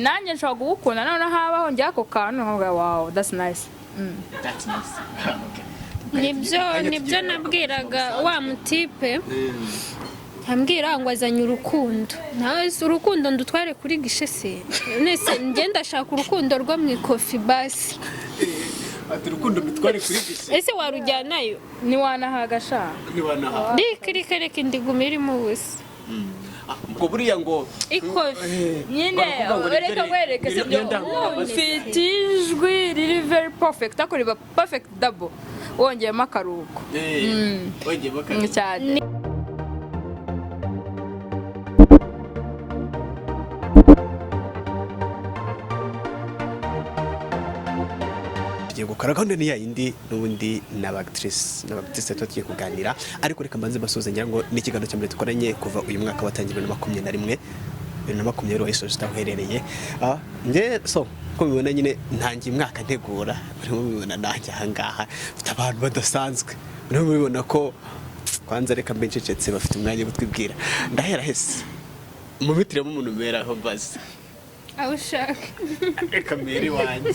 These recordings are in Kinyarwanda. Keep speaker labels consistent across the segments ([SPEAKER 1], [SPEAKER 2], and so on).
[SPEAKER 1] Nanjye nshobora kugukunda, noneho habaho njye ako kantu nkavuga: "Wow, that's nice."
[SPEAKER 2] That's nice. Okay.
[SPEAKER 3] Nibyo nabwiraga wa mutipe, ambwira ngo azanye urukundo. Nawe se urukundo ndutware kuri gishe se? Nese njye ndashaka urukundo rwo mu ikofi basi.
[SPEAKER 2] Ati urukundo mbitware kuri gise.
[SPEAKER 3] Ese warujyanayo?
[SPEAKER 1] Ntiwanahaga sha.
[SPEAKER 2] Ntiwanaha.
[SPEAKER 3] Reka, reka, reka, indiguma irimo ubusa.
[SPEAKER 2] Ubwo buriya ngo
[SPEAKER 3] Ikofi.
[SPEAKER 1] Nyine
[SPEAKER 2] Barakuvuga ngo ni
[SPEAKER 1] reka nkwereke,
[SPEAKER 2] niyo
[SPEAKER 1] sibyo?
[SPEAKER 2] ndangururamajwi.
[SPEAKER 1] Mfite ijwi riri very perfect, ariko riba perfect double wongeyemo akaruhuko.
[SPEAKER 2] Wongeye bakari.
[SPEAKER 1] Cyane.
[SPEAKER 2] Tugiye gukora gahunda ni ya yindi n'ubundi n'aba actrice tuba tugiye kuganira, ariko reka mbanze mbasuhuze. Ngira ngo ni ikiganiro cya mbere dukoranye kuva uyu mwaka watangiye, 2021, 2020 wayisoje utaherereye. Ah, nge so uko mubibona nyine ntangiye umwaka ntegura, murimo mubibona nanjye ahangaha mfite abantu badasanzwe, murimo mubibona ko kwanza reka mbe ncecetse, bafite umwanya wo kutwibwira. Ndahera hese mubitiremo umuntu mberaho bazi.
[SPEAKER 3] Aho ushaka.
[SPEAKER 2] Reka mbere iwanjye.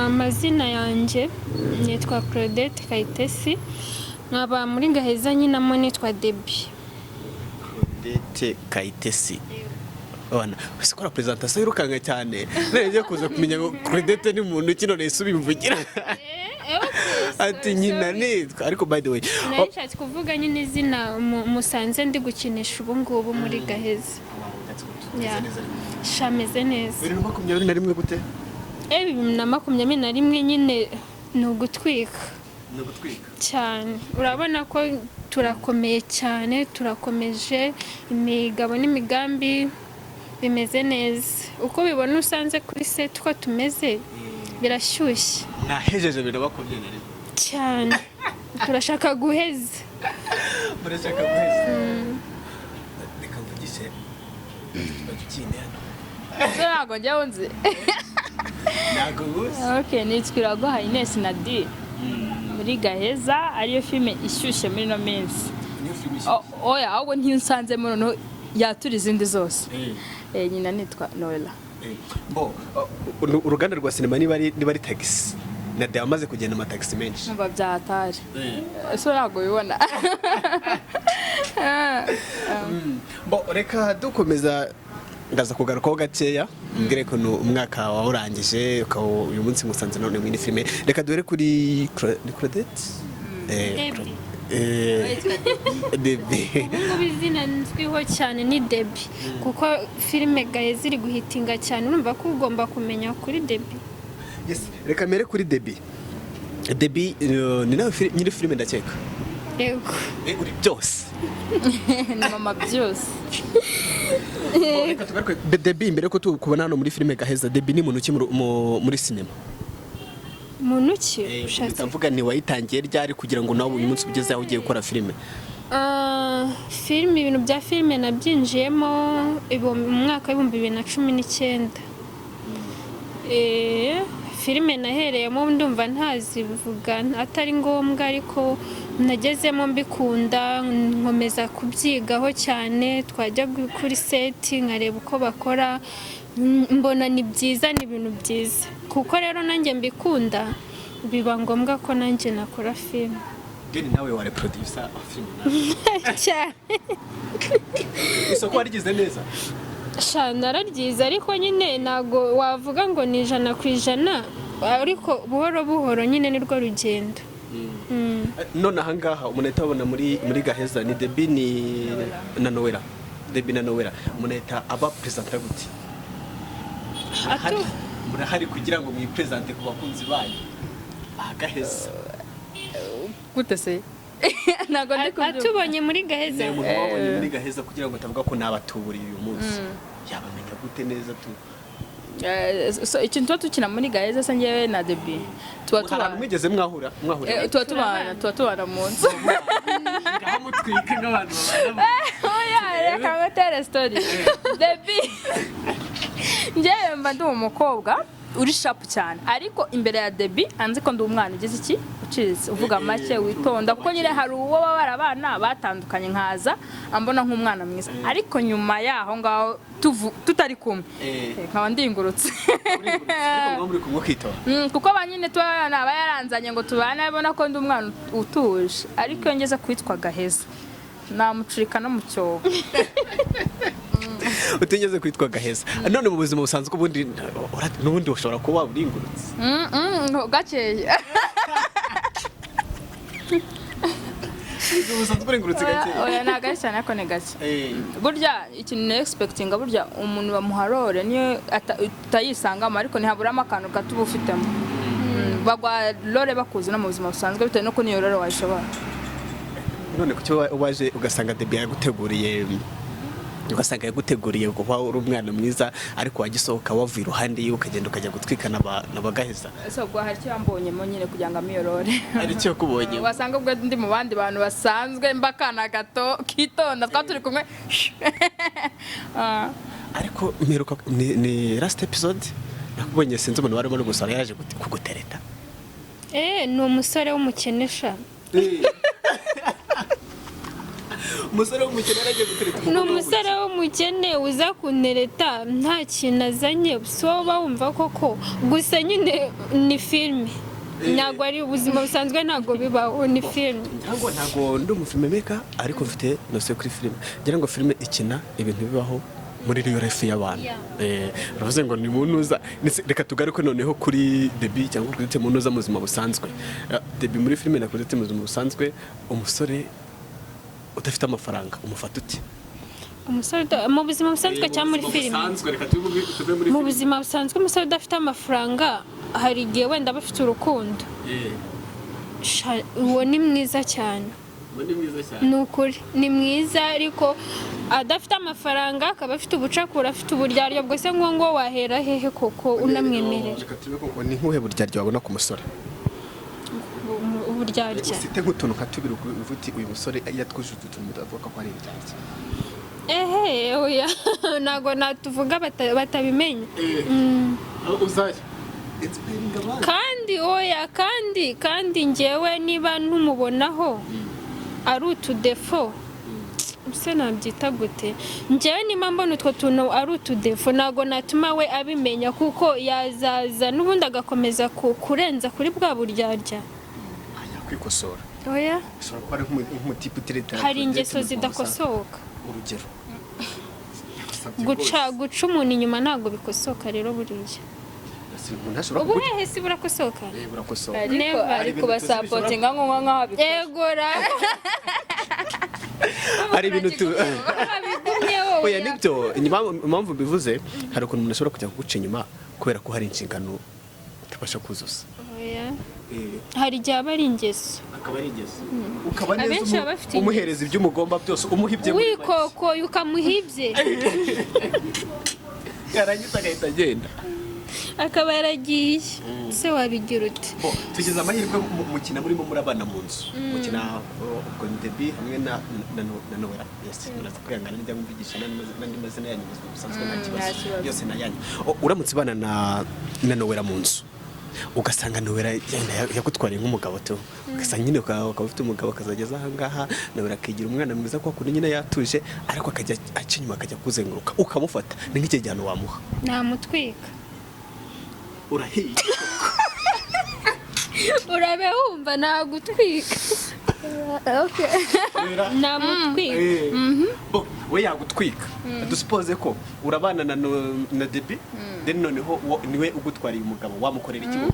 [SPEAKER 3] Amazina yanjye nitwa Claudette Kayitesi, nkaba muri Gaheza nyinamo nitwa Debbie.
[SPEAKER 2] Claudette Kayitesi. Abana, ese ukora presentation yirukanka cyane. None ngiye kuza kumenya ngo Claudette ni muntu ki, none ese ubimvugira. Ati nyina nitwa, ariko by the way,
[SPEAKER 3] Nari nshatse kuvuga nyine izina musanze ndi gukinisha ubu ngubu muri Gaheza. Yeah. Shameze neza.
[SPEAKER 2] 2021 gute?
[SPEAKER 3] 2021 nyine ni ugutwika.
[SPEAKER 2] Ni ugutwika.
[SPEAKER 3] Cyane, urabona ko turakomeye cyane, turakomeje imigabo n'imigambi, bimeze neza. Uko ubibona usanze kuri set uko tumeze, birashyushye.
[SPEAKER 2] Nahejeje 2021.
[SPEAKER 3] Cyane, turashaka guheza.
[SPEAKER 2] Murashaka guheza. Reka mvugishe bagikine hano.
[SPEAKER 1] Ese ntabwo njyewe nzi?
[SPEAKER 2] Ntabwo ubuzi.
[SPEAKER 1] Okay, nitwa Iraguha Ines Nadine, muri Gaheza ariyo filime ishyushye muri ino minsi.
[SPEAKER 2] Niyo filime.
[SPEAKER 1] Oya, ahubwo ntisanzemo noneho yatura izindi zose. Nyina nitwa Noella.
[SPEAKER 2] Bo, uruganda rwa sinema niba ari tagisi, na amaze kugenda amatagisi menshi.
[SPEAKER 1] Numva byahatari, ese ntabwo ubibona?
[SPEAKER 2] Bo, reka dukomeza, ndaza kugarukaho gakeya mbwire ukuntu umwaka wawurangije, ukaba uyu munsi musanze none muri filime. Reka duhere kuri ni Claudette.
[SPEAKER 3] Debbie.
[SPEAKER 2] Debbie.
[SPEAKER 3] Ubu ngubu izina nzwiho cyane ni Debbie, kuko filime Gaheza iri guhitinga cyane, urumva ko ugomba kumenya kuri Debbie.
[SPEAKER 2] Yes, reka mbere kuri Debbie. Debbie, ni nawe nyiri filime ndakeka.
[SPEAKER 3] Yego.
[SPEAKER 2] Uri byose.
[SPEAKER 1] Ni mama byose.
[SPEAKER 2] Bo, reka tugaruke. Debbie, mbere ko tukubona hano muri filime Gaheza, Debbie ni muntu ki muri sinema?
[SPEAKER 3] Muntu ki ushatse?
[SPEAKER 2] Ndavuga nti wayitangiye ryari kugira ngo nawe uyu munsi ugeze aho ugiye gukora filime?
[SPEAKER 3] Ah, filime, ibintu bya filime nabyinjiyemo mu mwaka w'2019. Filime nahereyemo ndumva ntazivuga atari ngombwa, ariko nagezemo mbikunda, nkomeza kubyigaho cyane, twajya kuri set nkareba uko bakora, mbona ni byiza, ni ibintu byiza. Kuko rero nanjye mbikunda, biba ngombwa ko nanjye nakora filime.
[SPEAKER 2] Then nawe wari producer wa filime nawe.
[SPEAKER 3] Cyane.
[SPEAKER 2] Isoko warigize neza.
[SPEAKER 3] Sha, nararyize, ariko nyine ntabwo wavuga ngo ni 100%, ariko buhoro buhoro nyine nirwo rugendo.
[SPEAKER 2] None ahangaha umuntu ahita abona muri Gaheza ni Debbie ni na Noella. Debbie na Noella, umuntu ahita aba presenta gute? Murahari kugira ngo mwipresente ku bakunzi banyu aha Gaheza.
[SPEAKER 1] Gute se? Ntabwo ndi kubyumva.
[SPEAKER 3] Atubonye muri Gaheza?
[SPEAKER 2] Ni umuntu wabonye muri Gaheza, kugira ngo atavuga ko nabatuburiye uyu munsi, yabamenya gute neza tu?
[SPEAKER 1] So, ikintu tuba dukina muri Gaheza se, njyewe na Debbie tuba
[SPEAKER 2] Hari ahantu
[SPEAKER 1] tubana.
[SPEAKER 2] mwigeze mwahura?
[SPEAKER 1] Tuba tubana mu nzu.
[SPEAKER 2] Ngaho mutwike nk'abantu babana.
[SPEAKER 1] Oya, reka ngutere story. Debbie, njyewe mba ndi umukobwa uri sharp cyane, ariko imbere ya Debbie anzi ko ndi umwana ugize iki, uciriritse, uvuga make, witonda, kuko nyine hari uwo baba barabana batandukanye, nkaza ambona nk'umwana mwiza, ariko nyuma yaho ngaho tutari kumwe, nkaba ndingurutse.
[SPEAKER 2] Ariko muba muri kumwe ukitora.
[SPEAKER 1] Kuko ba nyine tuba aba yaranzanye ngo tubane abona ko ndi umwana utuje, ariko iyo ngeze kwitwa Gaheza namucurika no mu cyobo.
[SPEAKER 2] Utigeze kwitwa Gaheza. None mu buzima busanzwe ubundi n'ubundi ushobora kuba waba uringurutse?
[SPEAKER 1] Gakeya.
[SPEAKER 2] Ubuzima busanzwe uringurutse gake?
[SPEAKER 1] Oya, ntabwo ari cyane, ariko ni gake. Burya ikintu na expectinga, burya umuntu bamuha role niyo utayisangamo, ariko ntihaburamo akantu gato uba ufitemo. Bagwa role bakuzi no mu buzima busanzwe, bitewe n'uko niyo role wayishobora.
[SPEAKER 2] None kuki waje ugasanga Debi yaguteguriye, ugasanga yaguteguriye kuba uri umwana mwiza, ariko wagisohoka wavuye iruhande yiwe ukagenda ukajya gutwika na bagaheza?
[SPEAKER 1] Ese ubwo hari icyo yambonyemo nyine kugira ngo ampe iyo role?
[SPEAKER 2] Hari icyo yakubonye?
[SPEAKER 1] Wasanga ubwo ndi mu bandi bantu basanzwe, mba akana gato kitonda twaba turi kumwe. Ah.
[SPEAKER 2] Ariko mperuka ni last episode nakubonye, sinzi umuntu warimo no gusara yaje kugutereta.
[SPEAKER 3] Ni umusore w'umukenesha.
[SPEAKER 2] Umusore w'umukene yaragiye gutereta?
[SPEAKER 3] Ni umusore w'umukene uza kuntereta nta kintu azanye. Si wowe uba wumva koko? Gusa nyine ni filime, ntabwo ari ubuzima busanzwe, ntabwo bibaho, ni filime.
[SPEAKER 2] Ngira ngo ntabwo ndi umufilmmaker, ariko mfite notion kuri filime. Ngira ngo filime ikina ibintu bibaho muri real life y'abantu. Uravuze ngo ni munuza. Reka tugaruke noneho kuri Debi cyangwa kuri Claudette munuza mu buzima busanzwe. Debi muri filime na Claudette mu buzima busanzwe, umusore udafite amafaranga umufata ute?
[SPEAKER 3] Umusore mu buzima busanzwe cyangwa muri filime?
[SPEAKER 2] Busanzwe, reka tuve muri
[SPEAKER 3] Mu
[SPEAKER 2] filime.
[SPEAKER 3] buzima busanzwe, umusore udafite amafaranga, hari igihe wenda aba afite urukundo. Uwo ni mwiza cyane.
[SPEAKER 2] Uwo ni mwiza cyane.
[SPEAKER 3] Ni ukuri ni mwiza, ariko adafite amafaranga akaba afite ubucakura, afite uburyarya, bwo se ngo wahera hehe koko unamwemerera?
[SPEAKER 2] Reka turebe koko ni nk'uhe buryarya wabona ku musore.
[SPEAKER 3] Uburyarya?
[SPEAKER 2] Ufite nk'utuntu nka tubiri uvuga uti uyu musore iyo atwujuje utu tuntu ndavuga ko ari indyarya.
[SPEAKER 3] Ehe, oya, ntabwo natuvuga batabimenya.
[SPEAKER 2] Uzajya inspiring abandi.
[SPEAKER 3] Kandi oya, kandi njyewe niba ntumubonaho ari utudéfauts, se nabyita gute? Njyewe niba mbona utwo tuntu ari utudéfauts, ntabwo natuma we abimenya, kuko yazaza n'ubundi agakomeza kurenza kuri bwa buryarya.
[SPEAKER 2] Kwikosora.
[SPEAKER 3] Oya.
[SPEAKER 2] Ushobora kuba ari nk'umutipe utereta.
[SPEAKER 3] Hari ingeso zidakosoka.
[SPEAKER 2] Urugero?
[SPEAKER 3] Guca umuntu inyuma ntabwo bikosoka rero buriya.
[SPEAKER 2] Umuntu ashobora
[SPEAKER 3] Ubu
[SPEAKER 2] kuguca
[SPEAKER 3] hehe si burakosoka?
[SPEAKER 2] Burakosoka.
[SPEAKER 1] Ariko
[SPEAKER 3] Never.
[SPEAKER 1] ari kubasupportinga nk'aho abikora.
[SPEAKER 3] Egora.
[SPEAKER 2] Hari ibintu tu
[SPEAKER 3] Babigumyeho.
[SPEAKER 2] Oya, nibyo. Impamvu bivuze, hari ukuntu umuntu ashobora kujya kuguca inyuma kubera ko hari inshingano utabasha kuzuza.
[SPEAKER 3] Oya, hari igihe aba ari ingeso.
[SPEAKER 2] Akaba ari ingeso, ukaba neza
[SPEAKER 3] Abenshi baba bafite
[SPEAKER 2] umuhereza ibyo umugomba byose, umuha ibye muri make.
[SPEAKER 3] Wikokoye ukamuha ibye.
[SPEAKER 2] Yarangiza agahita agenda.
[SPEAKER 3] Akaba yaragiye, se wabigira ute?
[SPEAKER 2] Bo, tugize amahirwe mukina murimo murabana mu nzu, mukina ubwo ni Debi hamwe na Noella. Yes, muraza kwihangana nijya mvugisha n'andi mazina yanyu mu buzima busanzwe, nta
[SPEAKER 1] Nta
[SPEAKER 2] kibazo.
[SPEAKER 1] kibazo.
[SPEAKER 2] Yose ni ayanyu. Uramutse ubana na Noella mu nzu, ugasanga Noella yenda yagutwariye nk'umugabo tu, ugasanga nyine ukaba ufite umugabo akazageza aha ngaha, Noella akigira umwana mwiza kwa kundi nyine yatuje, ariko akajya aca inyuma akajya kuzenguruka, ukamufata, ni nk'icyo gihano wamuha?
[SPEAKER 3] Namutwika.
[SPEAKER 2] Urahiye.
[SPEAKER 3] Urabe wumva, nagutwika, namutwika.
[SPEAKER 2] Bo, we yagutwika. Dusuppose ko urabana na Debi, then noneho niwe ugutwariye umugabo, wamukorera iki wowe?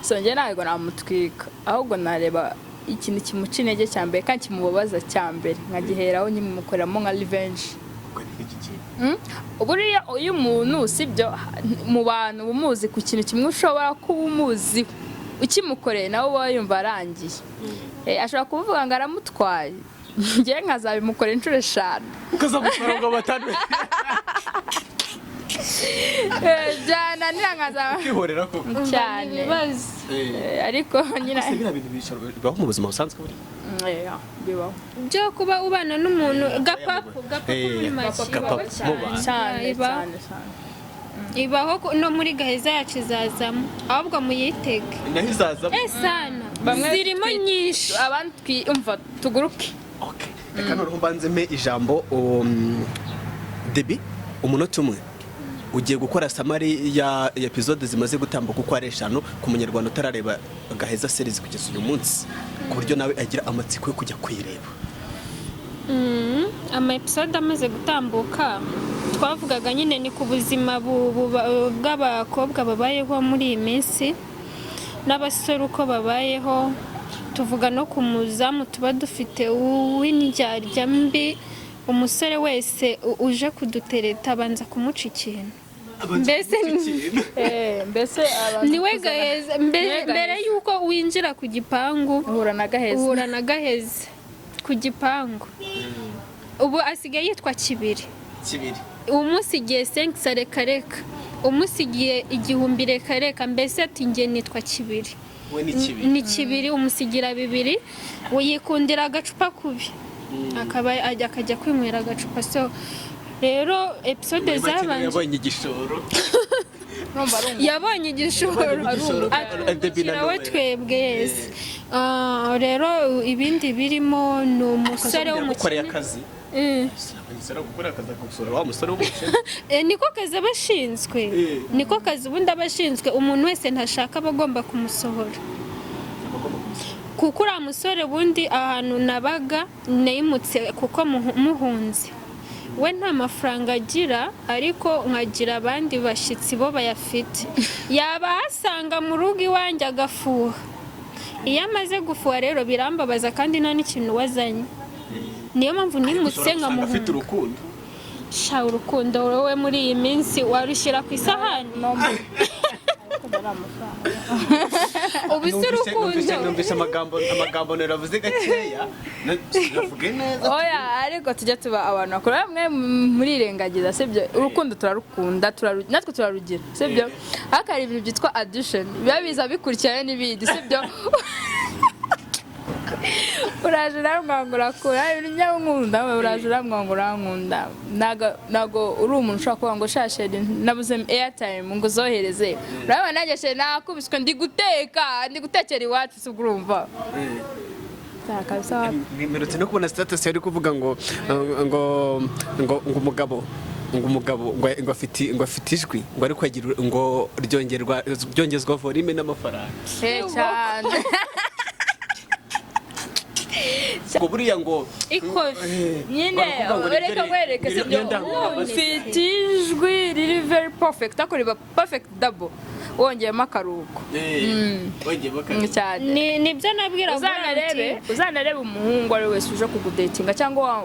[SPEAKER 1] So njye ntabwo namutwika, ahubwo nareba ikintu kimuca intege cya mbere kandi kimubabaza cya mbere, nkagiheraho nkimukoreramo nka revenge.
[SPEAKER 2] Ubwo ni nk'iki kintu?
[SPEAKER 1] Buriya iyo umuntu, sibyo, mu bantu uba umuzi ku kintu kimwe ushobora kuba umuziho, ukimukoreye nawe uba yumva arangiye. Ashobora kuvuga ngo aramutwaye, njyewe nkazabimukorera inshuro 5.
[SPEAKER 2] Ukazamutwara ngo batanu.
[SPEAKER 1] Byananira nkazaba
[SPEAKER 2] Kwihorera koko.
[SPEAKER 1] Cyane.
[SPEAKER 3] Ibibazo.
[SPEAKER 1] Ariko nyine
[SPEAKER 2] Ese biriya bintu bishobora bibaho mu buzima busanzwe buriya?
[SPEAKER 1] Bibaho.
[SPEAKER 3] Byo kuba ubana n'umuntu gapapu gapapu, muri make.
[SPEAKER 2] Gapapu, mubana.
[SPEAKER 1] Cyane.
[SPEAKER 3] Ibaho.
[SPEAKER 1] Cyane cyane.
[SPEAKER 3] Ibaho, no muri gaheza yacu izazamo, ahubwo muyitege.
[SPEAKER 2] Naho izazamo.
[SPEAKER 3] Sana.
[SPEAKER 1] Bamwe
[SPEAKER 3] Zirimo nyinshi.
[SPEAKER 1] Abandi umva tuguruke.
[SPEAKER 2] Okay. Reka noneho mbanze mpe ijambo Debi, umunota umwe ugiye gukora summary ya episode zimaze gutambuka uko ari eshanu ku munyarwanda utarareba Gaheza series kugeza uyu munsi, ku buryo nawe agira amatsiko yo kujya kuyireba.
[SPEAKER 3] Ama episode amaze gutambuka twavugaga nyine ni ku buzima bw'abakobwa babayeho muri iyi minsi n'abasore uko babayeho. Tuvuga no ku muzamu tuba dufite w'indyarya mbi. Umusore wese uje kudutereta abanza kumuca ikintu mbese.
[SPEAKER 1] Mbese abantu
[SPEAKER 3] Niwe
[SPEAKER 1] kuzana-
[SPEAKER 3] Gaheza
[SPEAKER 1] Niwe
[SPEAKER 3] mbere
[SPEAKER 1] Gaheza.
[SPEAKER 3] y'uko winjira ku gipangu.
[SPEAKER 1] Uhura na Gaheza.
[SPEAKER 3] Uhura na Gaheza ku gipangu. Ubu asigaye yitwa Kibiri.
[SPEAKER 2] Kibiri.
[SPEAKER 3] Umusigiye senkisa, reka reka, umusigiye 1000, reka reka. Mbese ati: "Njye nitwa Kibiri."
[SPEAKER 2] We ni Kibiri.
[SPEAKER 3] Ni Kibiri. Umusigira 2, yikundira agacupa kubi, akaba ajya akajya kwinywera agacupa. So rero episode
[SPEAKER 2] Muri make
[SPEAKER 3] zabanje
[SPEAKER 2] yabonye igishoro.
[SPEAKER 1] Numva ari umuntu.
[SPEAKER 3] Yabonye igishoro.
[SPEAKER 2] Igishoro.
[SPEAKER 3] Atwungukira we, twebwe, yes. Rero ibindi birimo ni umusore
[SPEAKER 2] gukoreye
[SPEAKER 3] w'umukene.
[SPEAKER 2] Akazi. Umusore gukora akazi akagusura wa musore w'umukene.
[SPEAKER 3] Niko kazi aba ashinzwe. Niko kazi ubundi aba ashinzwe. Umuntu wese ntashaka aba agomba kumusohora, kuko uriya musore ubundi ahantu nabaga nayimutse kuko muhunze we nta mafaranga agira, ariko nkagira abandi bashyitsi bo bayafite. Yaba ahasanga mu rugo iwanjye agafuha. Iyo amaze gufuha rero birambabaza, kandi nta n'ikintu wazanye. Niyo mpamvu nimutse
[SPEAKER 2] Ushobora gusanga afite
[SPEAKER 3] nkamuhunga.
[SPEAKER 2] urukundo.
[SPEAKER 3] Sha, urukundo wowe muri iyi minsi warushyira ku isahani?
[SPEAKER 1] No, urukundo ari amafaranga.
[SPEAKER 3] Ubu se urukundo
[SPEAKER 2] Numvise amagambo naravuze gakeya, navuge neza.
[SPEAKER 1] Oya, ariko tujya tuba abantu bakuru bamwe murirengagiza, sibyo? Urukundo turarukunda, natwe turarugira, sibyo? Ariko hari ibintu byitwa addition biba biza bikurikiranye n'ibindi, sibyo? Uraje uramwanga, urakura nyankunda, uraje uramwanga, urankunda. Ntago uri umuntu ushobora kuvuga ngo: "Sha chéri, nabuze airtime ngo uzohereze." Urabona nanjye chéri nakubiswe, ndi guteka, ndi gutekera iwacu, si ubwo? Urumva kabisa.
[SPEAKER 2] Mperutse no kubona status yari kuvuga ngo umugabo ngo afite ijwi ngo ariko agira ngo ryongerwa ryongezwa volume n'amafaranga.
[SPEAKER 1] Cyane.
[SPEAKER 2] Ngo buriya ngo
[SPEAKER 3] Ikofi.
[SPEAKER 1] Nyine
[SPEAKER 2] Barakuvuga ngo
[SPEAKER 1] reka nkwereke,
[SPEAKER 2] niyo
[SPEAKER 1] sibyo?
[SPEAKER 2] ndangururamajwi.
[SPEAKER 1] Ufite ijwi riri very perfect, ariko riba perfect double wongeyemo akaruhuko.
[SPEAKER 2] Wongeyemo akaruhuko.
[SPEAKER 1] Cyane.
[SPEAKER 3] Nibyo nabwira.
[SPEAKER 1] Uzanarebe umuhungu ari wese uje kugudatinga cyangwa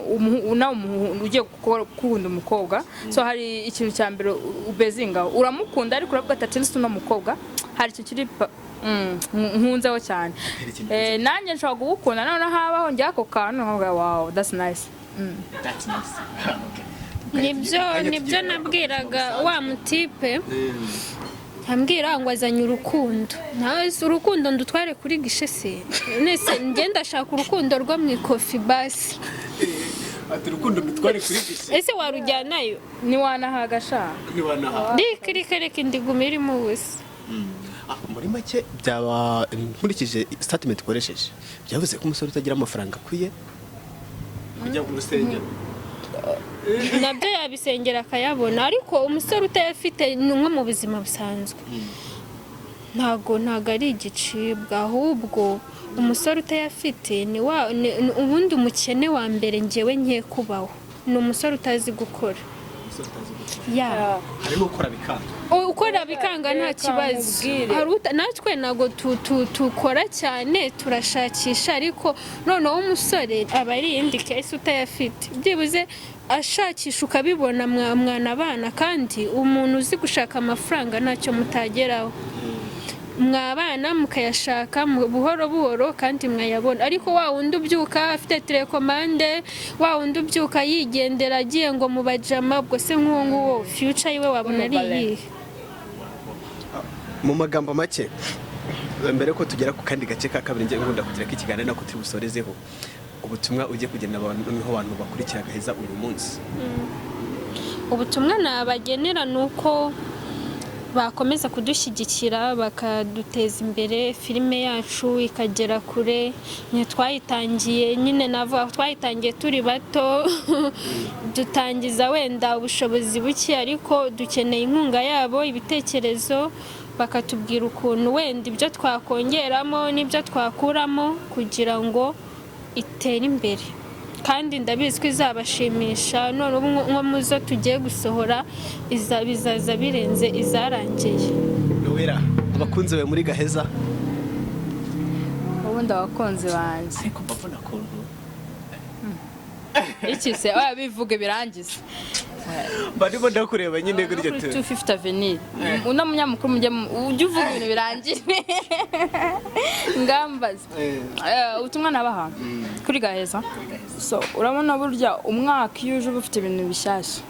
[SPEAKER 1] nawe umuhungu ugiye gukunda umukobwa. So hari ikintu cya mbere ubezinga, uramukunda ariko uravuga ati: "At least uno mukobwa hari ikintu kiri nkunzeho cyane."
[SPEAKER 2] Hari ikintu.
[SPEAKER 1] Nanjye nshobora kugukunda noneho habaho njye ako kantu nkavuga: "Wow, that's nice."
[SPEAKER 2] That's nice. Okay.
[SPEAKER 3] Nibyo.
[SPEAKER 2] Kanya
[SPEAKER 3] Nibyo
[SPEAKER 2] tugiye
[SPEAKER 3] nabwiraga wa mutipe, ambwira ngo azanye urukundo. Nawe si urukundo ndutware kuri gishe se? Nese njye ndashaka urukundo rwo mu ikofi basi.
[SPEAKER 2] Ati: "Urukundo ndutware kuri gishe."
[SPEAKER 3] Ese warujyanayo?
[SPEAKER 1] Ntiwanahaga sha.
[SPEAKER 2] Ntiwanaha.
[SPEAKER 3] Reka reka reka, indiguma irimo ubusa.
[SPEAKER 2] Muri make byaba nkurikije statement ukoresheje, byavuze ko umusore utagira amafaranga akwiye kujya mu rusengero.
[SPEAKER 3] Nabyo yabisengera akayabona, ariko umusore utayafite ni nko mu buzima busanzwe, ntago ari igicibwa. Ahubwo umusore utayafite ni wa ubundi umukene wa mbere ngewe nke kubaho ni umusore utazi gukora.
[SPEAKER 2] Umusore utazi gukora.
[SPEAKER 3] Ya.
[SPEAKER 2] Hari n'ukora bikanga.
[SPEAKER 3] Ukora bikanga nta
[SPEAKER 1] Reka
[SPEAKER 3] kibazo.
[SPEAKER 1] nkubwire.
[SPEAKER 3] Natwe ntabwo tukora cyane, turashakisha, ariko noneho umusore aba ari iyindi case. Utayafite byibuze ashakisha ukabibona, mwana abana. Kandi umuntu uzi gushaka amafaranga ntacyo mutageraho, mwabana mukayashaka buhoro buhoro kandi mwayabona. Ariko wa wundi ubyuka afite télécommande, wa wundi ubyuka yigendera agiye ngo mu bajama, ubwo se nk'uwo nguwo future yiwe wabona ari iyihe?
[SPEAKER 2] Mu magambo make, mbere ko tugera ku kandi gace ka kabiri, njye nkunda kugira ko ikiganiro nako turi busorezeho, ubutumwa ugiye kugenera abantu, noneho abantu bakurikira Gaheza uyu munsi.
[SPEAKER 3] Ubutumwa nabagenera ni uko Bakomeza kudushyigikira, bakaduteza imbere, filime yacu ikagera kure. Nyine twayitangiye, nyine navuga ko twayitangiye turi bato, dutangiza wenda ubushobozi buke, ariko dukeneye inkunga yabo, ibitekerezo, bakatubwira ukuntu wenda ibyo twakongeramo n'ibyo twakuramo kugira ngo itere imbere. Kandi ndabizi ko izabashimisha. None ubu nko mu zo tugiye gusohora, bizaza birenze izarangiye.
[SPEAKER 2] Nowera, abakunzi bawe muri Gaheza?
[SPEAKER 1] Ubundi abakunzi banjye
[SPEAKER 2] Ariko mbabona ukuntu
[SPEAKER 1] iki se? Oya, bivuge birangize.
[SPEAKER 2] Barimo ndakureba nyine gutya.
[SPEAKER 1] Kuri
[SPEAKER 2] Tu
[SPEAKER 1] 250 Avenue, uno munyamakuru mujye ujye uvuga ibintu birangire ngambaze. Ubutumwa nabaha kuri Gaheza, so urabona burya umwaka iyo uje uba ufite ibintu bishyashya,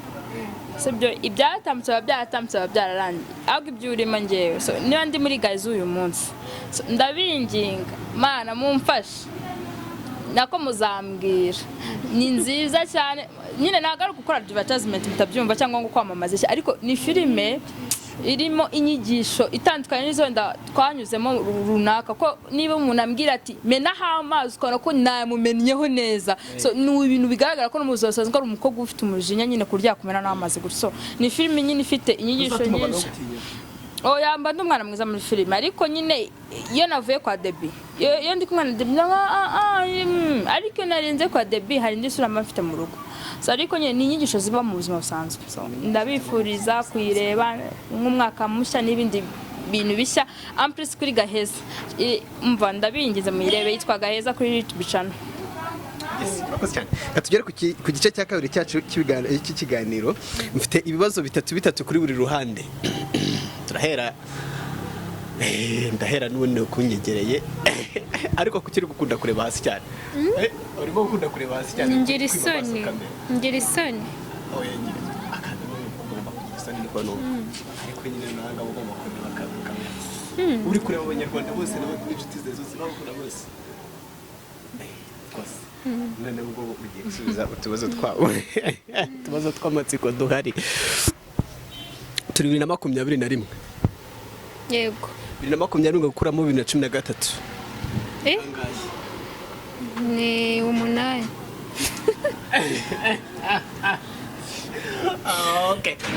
[SPEAKER 1] sibyo? Ibyatambutse biba byatambutse, biba byararangiye, ahubwo ibyo urimo ngewe, so niba ndi muri Gaheza uyu munsi, so, ndabinginga, Mana mumfashe, nako muzambwira ni nziza cyane. Nyine ntabwo ari ugukora advertisement mutabyumva cyangwa ngo kwamamaza iki, ariko ni filime irimo inyigisho itandukanye n'izo wenda twanyuzemo runaka, ko niba umuntu ambwira ati menaho amazi, ukabona ko namumennyeho neza. So ni ibintu bigaragara ko no mu buzima busanzwe ari umukobwa ufite umujinya nyine ku buryo yakumena n'amazi gutyo. So ni filime nyine ifite inyigisho
[SPEAKER 2] Uzatuma abantu
[SPEAKER 1] nyinshi.
[SPEAKER 2] bagutinya.
[SPEAKER 1] Oya, mba ndi umwana mwiza muri filime, ariko nyine iyo navuye kwa Debi, iyo ndi kumwe na Debi, ariko iyo narenze kwa Debi hari indi sura mba mfite mu rugo. So ariko nyine ni inyigisho ziba mu buzima busanzwe. So ndabifuriza kuyireba nk'umwaka mushya n'ibindi bintu bishya ampurisi kuri Gaheza. Umva, ndabingize muyirebe, yitwa Gaheza kuri YouTube channel.
[SPEAKER 2] Yes, urakoze cyane. Reka tugere ku gice cya kabiri cyacu cy'ikiganiro. Mfite ibibazo bitatu bitatu kuri buri ruhande. Turahera, ndahera n'ubundi kunyegereye, ariko kuki uri gukunda kureba hasi cyane? Urimo gukunda kureba hasi cyane.
[SPEAKER 3] Ngira
[SPEAKER 2] kwiba amaso
[SPEAKER 3] isoni.
[SPEAKER 2] Kamera.
[SPEAKER 3] Ngira isoni.
[SPEAKER 2] Oya, ngira akantu ugomba kugira isoni niko numva, ariko nyine nawe ngabo ugomba kureba kamera, uri kureba Abanyarwanda bose n'inshuti zawe zose babukunda bose. Rwose none ubwo ugiye gusubiza utubazo twabo, utubazo tw'amatsiko duhari. Turi 2021.
[SPEAKER 3] Yego.
[SPEAKER 2] 2020 gukuramo 2013?
[SPEAKER 3] Eh? Ni 8.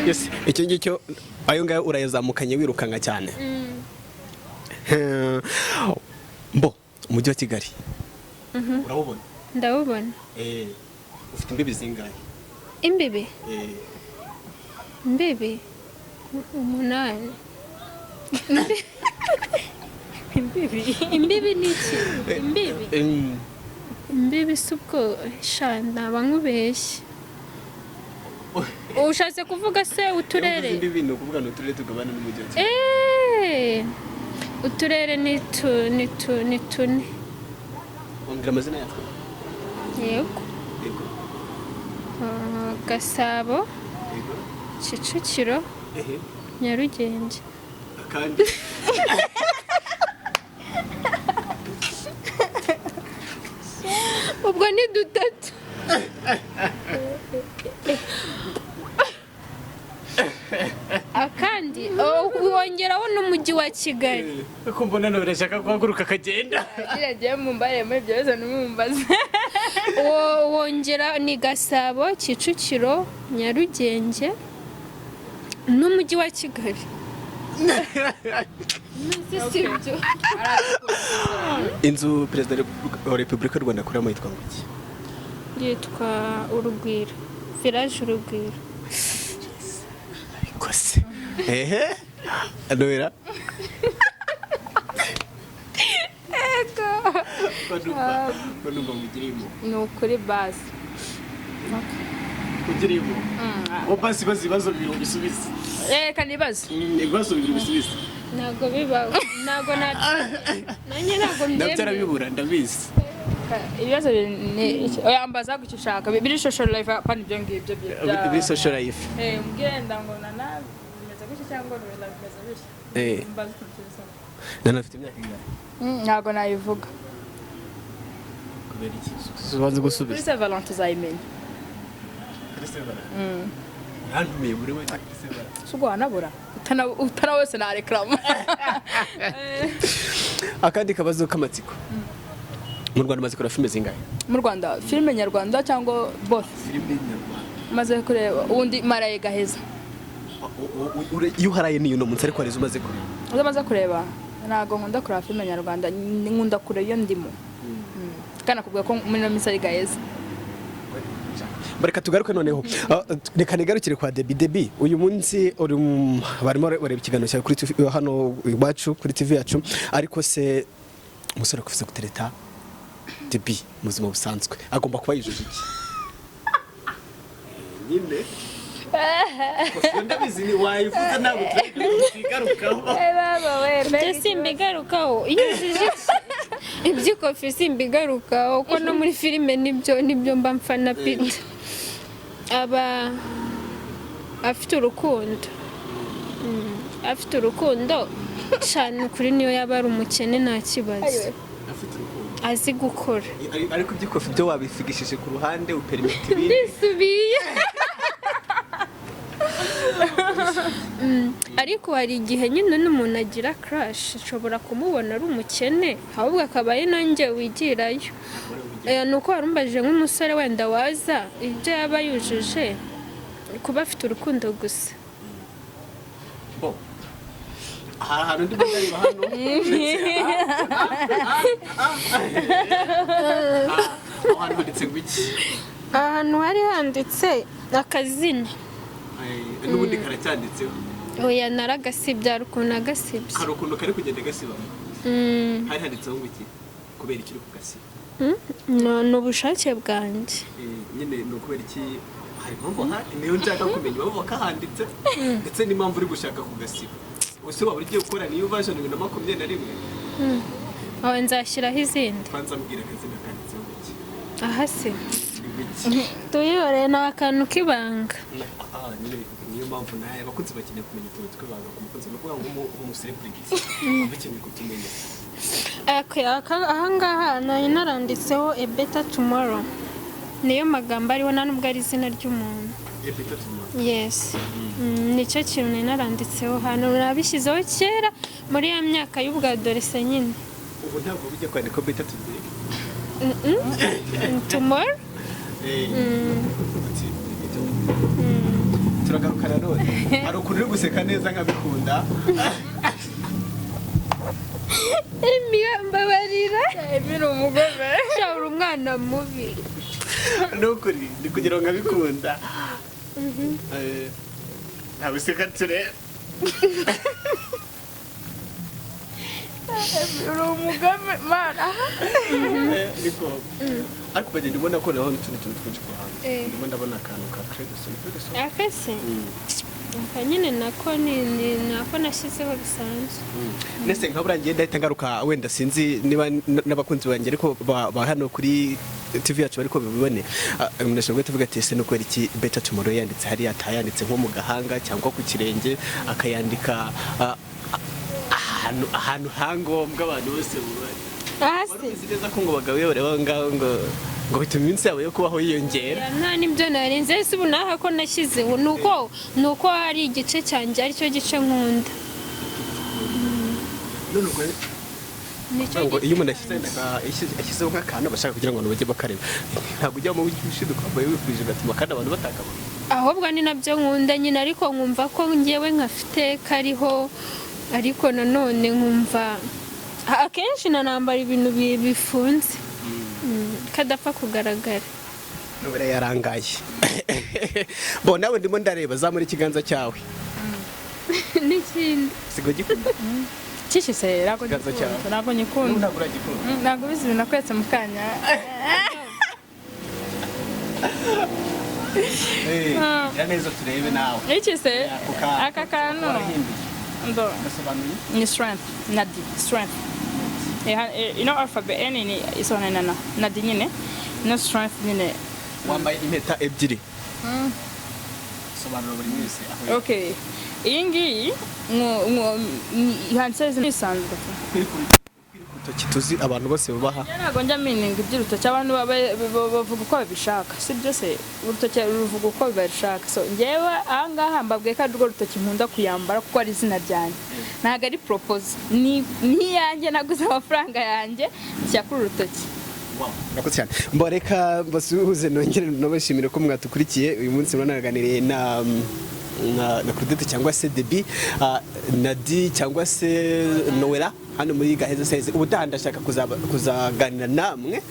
[SPEAKER 2] Yes, icyo ngicyo, ayo ngayo urayazamukanye wirukanka cyane. Mbo umujyi wa Kigali urawubona?
[SPEAKER 3] Ndawubona.
[SPEAKER 2] Ufite imbibi zingahe?
[SPEAKER 3] Imbibi? Imbibi 8.
[SPEAKER 1] Imbibi?
[SPEAKER 3] Imbibi ni iki? Imbibi? Imbibi si ubwo sha, naba nkubeshye. Ushatse kuvuga se uturere?
[SPEAKER 2] Imbibi ni ukuvuga ni uturere tugabana n'umujyi wa Kigali.
[SPEAKER 3] Uturere ni tune.
[SPEAKER 2] Wambwira amazina yatwo?
[SPEAKER 3] Yego.
[SPEAKER 2] Yego.
[SPEAKER 3] Gasabo,
[SPEAKER 2] Yego.
[SPEAKER 3] Kicukiro, Nyarugenge.
[SPEAKER 2] Akandi?
[SPEAKER 3] Ubwo ni dutatu. Akandi, oh, wongeraho n'umujyi wa Kigali.
[SPEAKER 2] Ko mbona nawe urashaka guhaguruka akagenda?
[SPEAKER 1] Agira agiye mumbarire muri ibyo bibazo ntimumbaze.
[SPEAKER 3] Wongera ni Gasabo, Kicukiro, Nyarugenge n'umujyi wa Kigali. Si ibyo?
[SPEAKER 2] Inzu Perezida wa Repubulika y'u Rwanda akoreramo yitwa ngo iki?
[SPEAKER 3] Yitwa Urugwiro, Village Urugwiro.
[SPEAKER 2] Kose ehe, Noella, ko numva mugirimo.
[SPEAKER 1] Ni ukuri basi.
[SPEAKER 2] Ugirimo ngo basi bazi ibibazo bibiri ubisubize.
[SPEAKER 1] Reka nibaze.
[SPEAKER 2] Ibibazo bibiri ubisubize.
[SPEAKER 3] Ntabwo bibaho, ntabwo nanjye ntabwo
[SPEAKER 2] Nabyo
[SPEAKER 3] mbyemera.
[SPEAKER 2] arabibura, ndabizi.
[SPEAKER 1] Ibibazo bibiri ni iki? Oya, mbaza gutyo ushaka biri social life, apana ibyo ngibyo
[SPEAKER 2] Biri social life.
[SPEAKER 1] Mbwira ngo nana bimeze gutya cyangwa Noella bimeze gutya. Mbaza ukuntu kibisaba.
[SPEAKER 2] Nana afite imyaka ingahe?
[SPEAKER 1] Ntabwo nayivuga.
[SPEAKER 2] Kubera iki? Ubanza
[SPEAKER 1] Kuri
[SPEAKER 2] gusubiza.
[SPEAKER 1] Saint Valentin uzayimenya.
[SPEAKER 2] Kuri Saint Valentin. Urantumiye muri we.
[SPEAKER 1] Si ubwo wanabura utana wese nareklama.
[SPEAKER 2] Akandi kabazo k'amatsiko: mu Rwanda umaze kureba filime zingahe?
[SPEAKER 1] Mu Rwanda, filime nyarwanda cyangwa both?
[SPEAKER 2] Filime nyarwanda.
[SPEAKER 1] Maze kureba ubundi Maraye Gaheza.
[SPEAKER 2] Iyo uharaye niyo uno munsi, ariko hari izo umaze kureba?
[SPEAKER 1] Uzo maze kureba, ntabwo nkunda kureba filime nyarwanda, nkunda kureba iyo ndimo. Kandi nakubwira ko muri ino minsi ari Gaheza.
[SPEAKER 2] Reka tugaruke noneho. Reka nigarukire kwa Debi. Debi, uyu munsi uri barimo bareba ikiganiro cyawe kuri TV, hano iwacu kuri TV yacu. Ariko se umusore akufuza gutereta Debi mu buzima busanzwe agomba kuba yujuje iki nyine? Ndabizi ni wayivuze, ntabwo tugarukaho.
[SPEAKER 3] Ibyo simbigarukaho. Iyo ujije iki, iby'ikofi simbigarukaho, kuko no muri filime nibyo mba mfana. Peter aba afite urukundo. Afite urukundo cyane kuri niyo yaba ari umukene nta kibazo.
[SPEAKER 2] Afite urukundo.
[SPEAKER 3] Azi gukora.
[SPEAKER 2] Ariko iby'ikofi byo wabifigishije ku ruhande, uperimita ibindi.
[SPEAKER 3] Ndisubiye. Ariko hari igihe nyine n'umuntu agira crush, nshobora kumubona ari umukene, ahubwo akaba ari nanjye wigirayo. Ni uko warumbajije nk'umusore wenda waza, ibyo yaba yujuje kuba afite urukundo gusa.
[SPEAKER 2] Bo. Hari ahantu ndimo ndareba hano. Aho hantu handitse ngo iki?
[SPEAKER 3] Ahantu hari handitse akazina.
[SPEAKER 2] N'ubundi karacyanditseho.
[SPEAKER 3] Oya, naragasibye, hari ukuntu nagasibye.
[SPEAKER 2] Hari ukuntu kari kugenda gasibamo. Hari handitseho ngo iki? Kubera iki uri kugasiba?
[SPEAKER 3] Ni ubushake bwanjye.
[SPEAKER 2] Nyine ni ukubera iki? Hari impamvu, niyo nshaka kumenya impamvu wakahanditse ndetse n'impamvu uri gushaka kugasiba. Ese waba ugiye gukora niyo version 2021?
[SPEAKER 3] Aho nzashyiraho izindi.
[SPEAKER 2] Kwanza mbwira akazina kanditseho ngo iki.
[SPEAKER 3] Aha se?
[SPEAKER 2] Ngo iki?
[SPEAKER 3] Tuyihoreye, ni akantu k'ibanga.
[SPEAKER 2] Nyine niyo mpamvu nawe abakunzi bakeneye kumenya utuntu tw'ibanga ku mukunzi. Ni ukuvuga ngo umucelebrity aba bakeneye kutumenya.
[SPEAKER 3] Okay, ahangaha nari naranditseho "A better tomorrow", niyo magambo ariho, nta nubwo ari izina ry'umuntu.
[SPEAKER 2] A better tomorrow.
[SPEAKER 3] Yes. Nicyo kintu nari naranditseho hano, nabishyizeho kera muri ya myaka y'ubwadolescence nyine.
[SPEAKER 2] Ubu ntabwo bijya kwandika better today?
[SPEAKER 3] Tomorrow.
[SPEAKER 2] Uti, turagaruka nanone. Hari ukuntu uri guseka neza nkabikunda.
[SPEAKER 3] Emiya, mbabarira.
[SPEAKER 1] Emi ni umugome.
[SPEAKER 3] Sha, uri umwana mubi.
[SPEAKER 2] Ni ukuri, ni kugira ngo nkabikunda. Ntabwo useka ture.
[SPEAKER 1] Uri umugome mana.
[SPEAKER 2] Niko ariko bagenda ubona ko naho n'utundi tuntu twinshi ku ruhande. Ndimo ndabona akantu ka credoson credoson.
[SPEAKER 3] Akase aka nyine nako ni nako nashyizeho bisanzwe.
[SPEAKER 2] Nese nka buriya ngenda ndahita ngaruka, wenda sinzi niba n'abakunzi banjye ariko ba hano kuri TV yacu bariko babibone. Umuntu ashobora guhita avuga ati: "Ese ni ukubera iki 'better tomorrow' yanditse hariya, atayanditse nko mu gahanga cyangwa ku kirenge, akayandika ahantu hangombwa abantu bose bubare?"
[SPEAKER 3] Aha
[SPEAKER 2] Wari
[SPEAKER 3] se?
[SPEAKER 2] ubizi neza ko ngo abagabo iyo bareba aho ngaho ngo bituma iminsi yabo yo kubaho yiyongera?
[SPEAKER 3] Nta n'ibyo narinze. Ese ubu naha ko nashyizeho ni uko hari igice cyanjye aricyo gice nkunda.
[SPEAKER 2] None ubwo
[SPEAKER 3] Nicyo
[SPEAKER 2] ngo
[SPEAKER 3] gice
[SPEAKER 2] iyo umuntu ashyizeho nk'akantu bashaka kugira ngo abantu bajye bakareba, ntabwo ujya mu ushiduka wambaye wikwije ugatuma kandi abantu batakabona?
[SPEAKER 3] Ahubwo ni nabyo nkunda nyine, ariko nkumva ko ngewe nkafite kariho, ariko nanone nkumva akenshi nanambara ibintu bifunze, kadapfa kugaragara.
[SPEAKER 2] Nubera yarangaye bo nawe ndimo ndareba, zamura ikiganza cyawe.
[SPEAKER 3] N'ikindi.
[SPEAKER 2] Sigo gikunda.
[SPEAKER 1] Kishise ntabwo.
[SPEAKER 2] Ikiganza
[SPEAKER 1] ngikunda.
[SPEAKER 2] cyawe.
[SPEAKER 1] Ntabwo nyikunda.
[SPEAKER 2] Ntabwo uragikunda?
[SPEAKER 1] Ntabwo ubizi ibintu nakwetse mu kanya.
[SPEAKER 2] Gira neza turebe nawe.
[SPEAKER 1] Iki se?
[SPEAKER 2] Ako kantu.
[SPEAKER 1] Aka kantu.
[SPEAKER 2] Warahinduye.
[SPEAKER 1] Ndo.
[SPEAKER 2] Gasobanuye.
[SPEAKER 1] Ni strength na D, strength. Ino alphabet N ni isobanura na D nyine no strength nyine.
[SPEAKER 2] Wambaye impeta ebyiri, sobanura buri wese aho.
[SPEAKER 1] Okay, iyi ngiyi handitseho izina isanzwe.
[SPEAKER 2] Kuri Urutoki tuzi abantu bose bubaha.
[SPEAKER 1] Njye ntabwo njya mininga iby'urutoki. Abantu bavuga uko babishaka, si byo se? Urutoki ruvuga uko babishaka. So njyewe ahangaha mbabwiye ko ari rwo rutoki nkunda kuyambara, kuko ari izina ryanjye, ntabwo ari propose, ni iyanjye, naguze amafaranga yanjye nshyira kuri uru rutoki.
[SPEAKER 2] Murakoze cyane. Mbareka mbasuhuze, nongere nabashimire ko mwatukurikiye uyu munsi. Muranaganiriye na Claudette cyangwa se Debi, Nadi cyangwa se Noella hano muri Gaheza Series. Ubutaha ndashaka kuzaganira namwe,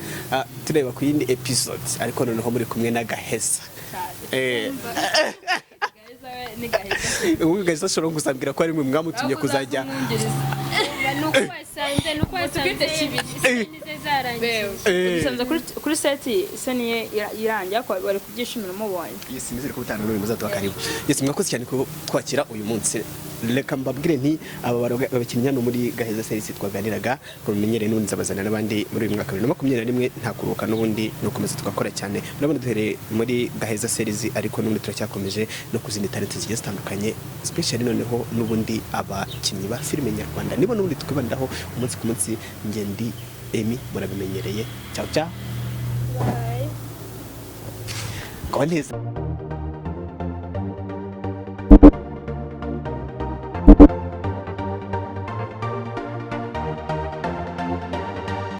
[SPEAKER 2] tureba ku yindi episode, ariko noneho muri kumwe na Gaheza.
[SPEAKER 1] Gaheza we ni Gaheza.
[SPEAKER 2] Ubu Gaheza ashobora kuzambwira ko ari mwe mwamutumye kuzajya.
[SPEAKER 3] Nuko wasanze
[SPEAKER 1] Utwite kibiri.
[SPEAKER 3] Scene ze zarangiye.
[SPEAKER 1] Udusanze kuri set, scene ye irangiye, ariko bari kubyishimira umubonye.
[SPEAKER 2] Yes, nizere ko ubutaha nanone muzaduha karibu. Yes, mwakoze cyane ko twakira uyu munsi. Reka mbabwire nti aba bakinnyi hano muri Gaheza Series twaganiraga, ngo mumenyere, n'ubundi nzabazana n'abandi muri uyu mwaka 2021. Nta kuruhuka, n'ubundi ni ukomeza tugakora cyane. Murabona duhereye muri Gaheza Series, ariko n'ubundi turacyakomeje no ku zindi talent zigiye zitandukanye, especially noneho n'ubundi abakinnyi ba filime nyarwanda, nibo n'ubundi twibandaho umunsi ku munsi. Ngendi Emi, murabimenyereye. Ciao ciao.
[SPEAKER 3] Bye.
[SPEAKER 2] Kwa neza.